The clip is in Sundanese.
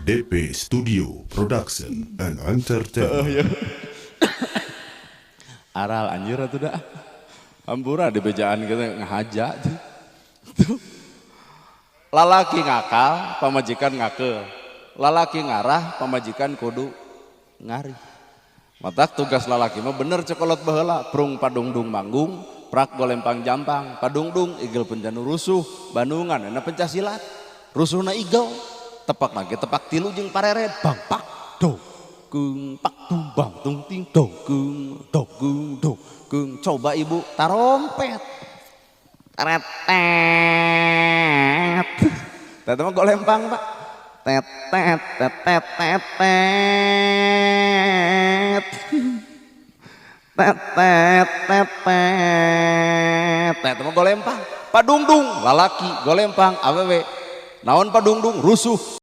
DP Studio Production and Entertainment. Aral anjir atuh dah. Hampura di bejaan gitu ngahaja. Tuh. Lalaki ngakal, pamajikan ngakeul. Lalaki ngarah, pamajikan kudu ngarih. Matak tugas lalaki mah bener cek kolot baheula, prung padungdung manggung, prak golempang jampang, padungdung igel penjanu rusuh, Bandungan enak pencak silat, rusuhna igel, tepak lagi tepak tilu jeung pareret, bang pak do kung pak tumbang tung ting do kung do kung do kung. Coba ibu tarompet tet tet tet mah golempang pak, tet tet tet tet tet tet tet tet tet tet tet mah golempang. Padungdung lalaki golempang awewe naon, padungdung rusuh.